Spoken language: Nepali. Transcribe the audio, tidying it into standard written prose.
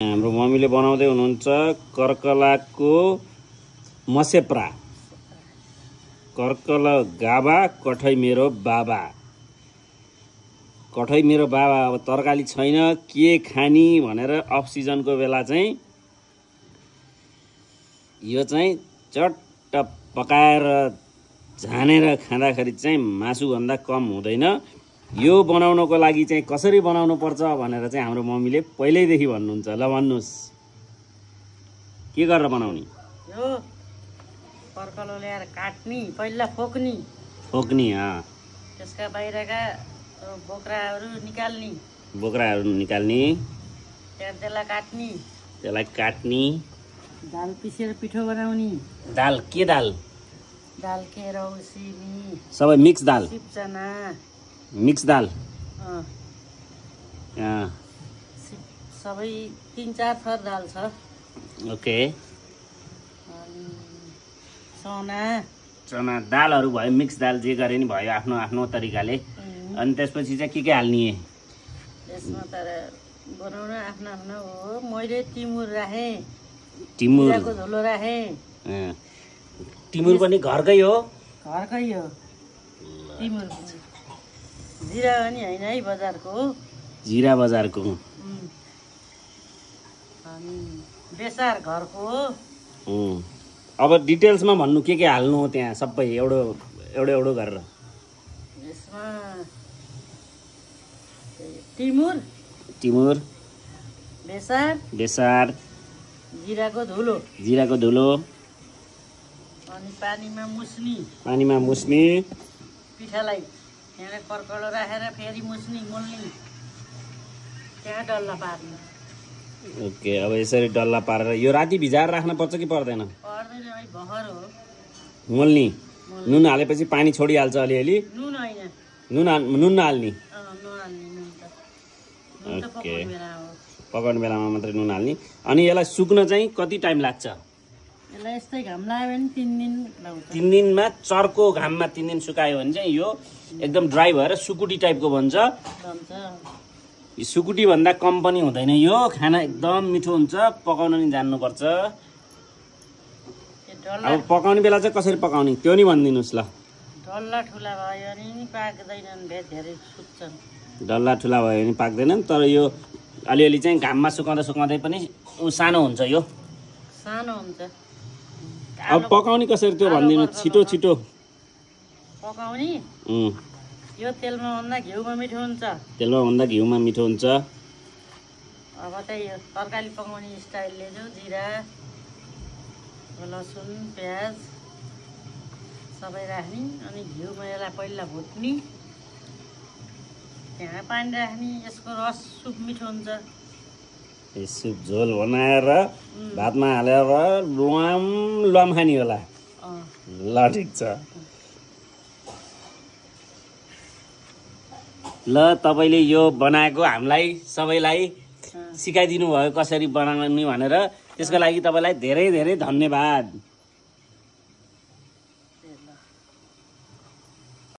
हाम्रो मम्मीले बनाउँदै हुनुहुन्छ कर्कलाको मसेप्रा। कर्कल गाबा कठै मेरो बाबा। कठै मेरो बाबा। अब तरकारी छैन के खानी भनेर अफ सिजनको बेला चाहिँ यो चाहिँ चट्ट पकाएर झानेर खाँदाखेरि चाहिँ मासुभन्दा कम हुँदैन। यो बनाउनको लागि चाहिँ कसरी बनाउनु पर्छ भनेर चाहिँ हाम्रो मम्मीले पहिल्यैदेखि भन्नुहुन्छ। ल भन्नुस् के गरेर बनाउने? यो कर्कलो ल्याएर काट्नी, पहिला फोक्नी। फोक्नी त्यसका बाहिरका बोक्राहरू निकाल्नी। बोक्राहरू निकाल्ने। त्यसलाई काट्नी। त्यसलाई काट्नी। दाल पिसेर पिठो बनाउने। दाल के दाल? दाल केरा उसिनी सबै मिक्स दाल। सिपचना मिक्स दाल। सबै 3-4 थर दाल छ। ओके। चना चना दालहरू भयो, मिक्स दाल जे गरे नि भयो आफ्नो आफ्नो तरिकाले। अनि त्यसपछि चाहिँ के हाल्ने? यसमा तर बनाउन आफ्नो आफ्नो हो। मैले टिमुर राखेँ। टिमुरको धुलो राखेँ। टिमुर पनि घरकै हो? घरकै हो टिमुर। जिरा पनि होइन है, बजारको हो। जिरा बजारको। अनि बेसार घरको हो। अब डिटेल्समा भन्नु के हाल्नु हो त्यहाँ सबै एउटो गरेर? यसमा टिमुर, बेसार, जिराको धुलो, अनि पानीमा मुस्नी, पिठालाई यहाँ कर्कलो राखेर फेरि मोल्नी, त्यहाँ डल्ला पार्नु। ओके। अब यसरी डल्ला पारेर यो राति भिजाएर राख्न पर्छ कि पर्दैन? पर्दैन भाइ, भहर हो। मोल्नी। नुन हालेपछि पानी छोडिहाल्छ अलिअलि? नुन होइन, नुन नहाल्ने। ओके। पकाउने बेलामा मात्रै नुन हाल्ने। अनि यसलाई सुक्न चाहिँ कति टाइम लाग्छ? यसलाई यस्तै घाम लाग्यो भने 3 दिन लाग्छ। 3 दिनमा चर्को घाममा 3 दिन सुकायो भने चाहिँ यो एकदम ड्राई भएर सुकुटी टाइपको बन्छ। सुकुटी भन्दा कम पनि हुँदैन यो। खाना एकदम मिठो हुन्छ। पकाउन नि जान्नुपर्छ। अब पकाउने बेला चाहिँ कसरी पकाउने त्यो नि भनिदिनुहोस् ल। डल्ला ठुला भयो भने पाक्दैनन्, धेरै सुक्छन्। डल्ला ठुला भयो भने पाक्दैनन्, तर यो अलिअलि चाहिँ घाममा सुकाउँदै पनि सानो हुन्छ। यो सानो हुन्छ। अब पकाउने कसरी त्यो भनिदिनु छिटो। पकाउने यो तेलमा भन्दा घिउमा मिठो हुन्छ। अब चाहिँ यो तरकारी पकाउने स्टाइलले चाहिँ जिरा, लसुन, प्याज सबै राख्ने। अनि घिउमा यसलाई पहिला भुट्ने, त्यहाँ पानी राख्ने। यसको रस सुप मिठो हुन्छ। सुप झोल बनाएर भातमा हालेर लुवाम खाने होला। ल ठिक छ। ल तपाईँले यो बनाएको हामीलाई सबैलाई सिकाइदिनु भयो कसरी बनाउने भनेर। त्यसको लागि तपाईँलाई धेरै धेरै धन्यवाद।